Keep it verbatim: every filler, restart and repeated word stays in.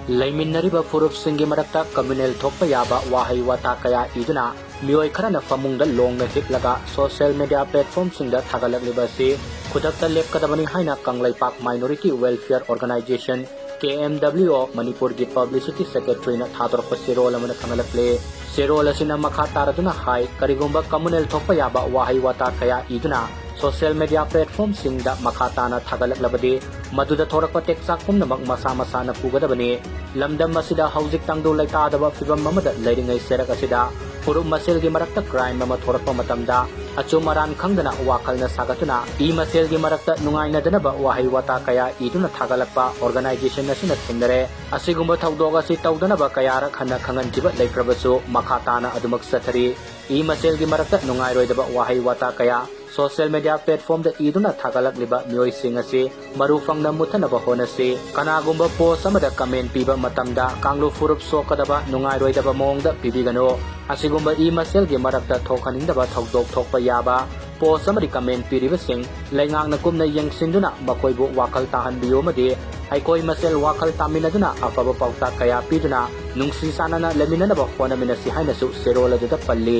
ꯂꯩꯃꯤꯟꯅꯔꯤꯕ ꯐꯨꯔꯨꯞꯁꯤꯡꯒꯤ ꯃꯔꯛꯇ communal ꯊꯣꯛꯄ ꯌꯥꯕ ꯋꯥꯍꯩ ꯋꯥꯇꯥ ꯀꯌꯥ ꯏꯗꯨꯅ ꯃꯤꯑꯣꯏ ꯈꯔꯅ ꯐꯃꯨꯡꯗ ꯂꯣꯡꯅ ꯍꯤꯞꯂꯒ social media platformꯁꯤꯡꯗ ꯊꯥꯒꯠꯂꯛꯂꯤꯕ ꯑꯁꯤ ꯈꯨꯗꯛꯇ ꯂꯦꯞꯀꯗꯕꯅꯤ ꯍꯥꯏꯅ Kangleipak Minority Welfare Organisation, K M W O, ꯃꯅꯤꯄꯨꯔꯒꯤ Publicity Secretaryꯅ ꯊꯥꯗꯣꯔꯛꯄ ꯆꯦꯔꯣꯜ ꯑꯃꯅ ꯈꯪꯍꯜꯂꯛꯂꯦ꯫ ꯆꯦꯔꯣꯜ ꯑꯁꯤꯅ ꯃꯈꯥ ꯇꯥꯔꯗꯨꯅ ꯍꯥꯏ, ꯀꯔꯤꯒꯨꯝꯕ communal ꯊꯣꯛꯄ ꯌꯥꯕ ꯋꯥꯍꯩ ꯋꯥꯇꯥ ꯀꯌꯥ ꯏꯗꯨꯅ social media platformꯁꯤꯡꯗ ꯃꯈꯥ ꯇꯥꯅ ꯊꯥꯒꯠꯂꯛꯂꯕꯗꯤ, ꯃꯗꯨꯗ ꯊꯣꯔꯛꯄ ꯇꯦꯛꯆꯥꯛ ꯄꯨꯝꯅꯃꯛ ꯃꯁꯥ ꯃꯁꯥꯅ ꯄꯨꯒꯗꯕꯅꯤ꯫ ꯂꯝꯗꯝ ꯑꯁꯤꯗ ꯍꯧꯖꯤꯛ ꯇꯪꯗꯨ ꯂꯩꯇꯥꯗꯕ ꯐꯤꯚꯝ ꯑꯃꯗ ꯂꯩꯔꯤꯉꯩ ꯆꯩꯔꯛ ꯑꯁꯤꯗ ꯐꯨꯔꯨꯞ ꯃꯁꯦꯜꯒꯤ ꯃꯔꯛꯇ crime ꯑꯃ ꯊꯣꯔꯛꯄ ꯃꯇꯝꯗ, ꯑꯆꯨꯝ ꯑꯔꯥꯟ ꯈꯪꯗꯅ ꯋꯥꯈꯜꯅ ꯁꯥꯒꯠꯇꯨꯅ ꯏ ꯃꯁꯦꯜꯒꯤ ꯃꯔꯛꯇ ꯅꯨꯡꯉꯥꯏꯅꯗꯅꯕ ꯋꯥꯍꯩ ꯋꯥꯇꯥ ꯀꯌꯥ ꯏꯗꯨꯅ ꯊꯥꯒꯠꯂꯛꯄ organisation ꯑꯁꯤꯅ ꯊꯦꯡꯅꯔꯦ꯫ ꯑꯁꯤꯒꯨꯝꯕ ꯊꯧꯗꯣꯛ ꯑꯁꯤ ꯇꯧꯗꯅꯕ ꯀꯌꯥꯔꯛ ꯍꯟꯅ ꯈꯪꯍꯟꯈꯤꯕ ꯂꯩꯈ꯭ꯔꯕꯁꯨ, ꯃꯈꯥ ꯇꯥꯅ ꯑꯗꯨꯃꯛ ꯆꯠꯊꯔꯤ꯫ ꯏ ꯃꯁꯦꯜꯒꯤ ꯃꯔꯛꯇ ꯅꯨꯡꯉꯥꯏꯔꯣꯏꯗꯕ ꯋꯥꯍꯩ ꯋꯥꯇꯥ ꯀꯌꯥ social media platformꯗ ꯏꯗꯨꯅ ꯊꯥꯒꯠꯂꯛꯂꯤꯕ ꯃꯤꯑꯣꯏꯁꯤꯡ ꯑꯁꯤ ꯃꯔꯨ ꯐꯪꯅ ꯃꯨꯠꯊꯅꯕ ꯍꯣꯠꯅꯁꯤ꯫ ꯀꯅꯥꯒꯨꯝꯕ post ꯑꯃꯗ comment ꯄꯤꯕ ꯃꯇꯝꯗ ꯀꯥꯡꯂꯨꯞ ꯐꯨꯔꯨꯞ ꯁꯣꯛꯀꯗꯕ ꯅꯨꯡꯉꯥꯏꯔꯣꯏꯗꯕ ꯃꯑꯣꯡꯗ ꯄꯤꯕꯤꯒꯅꯨ꯫ ꯑꯁꯤꯒꯨꯝꯕ ꯏ ꯃꯁꯦꯜꯒꯤ ꯃꯔꯛꯇ ꯊꯣꯛꯍꯟꯅꯤꯡꯗꯕ ꯊꯧꯗꯣꯛ ꯊꯣꯛꯄ ꯌꯥꯕ post ꯑꯃꯗꯤ comment ꯄꯤꯔꯤꯕꯁꯤꯡ ꯂꯩꯉꯥꯛꯅ ꯀꯨꯞꯅ ꯌꯦꯡꯁꯤꯟꯗꯨꯅ ꯃꯈꯣꯏꯕꯨ ꯋꯥꯈꯜ ꯇꯥꯍꯟꯕꯤꯌꯨ ꯑꯃꯗꯤ ꯑꯩꯈꯣꯏ ꯃꯁꯦꯜ ꯋꯥꯈꯜ ꯇꯥꯃꯤꯟꯅꯗꯨꯅ ꯑꯐꯕ ꯄꯥꯎꯇꯥꯛ ꯀꯌꯥ ꯄꯤꯗꯨꯅ ꯅꯨꯡꯁꯤ ꯆꯥꯟꯅꯅ ꯂꯩꯃꯤꯟꯅꯅꯕ ꯍꯣꯠꯅꯃꯤꯟꯅꯁꯤ ꯍꯥꯏꯅꯁꯨ ꯆꯦꯔꯣꯜ ꯑꯗꯨꯗ ꯄꯜꯂꯤ꯫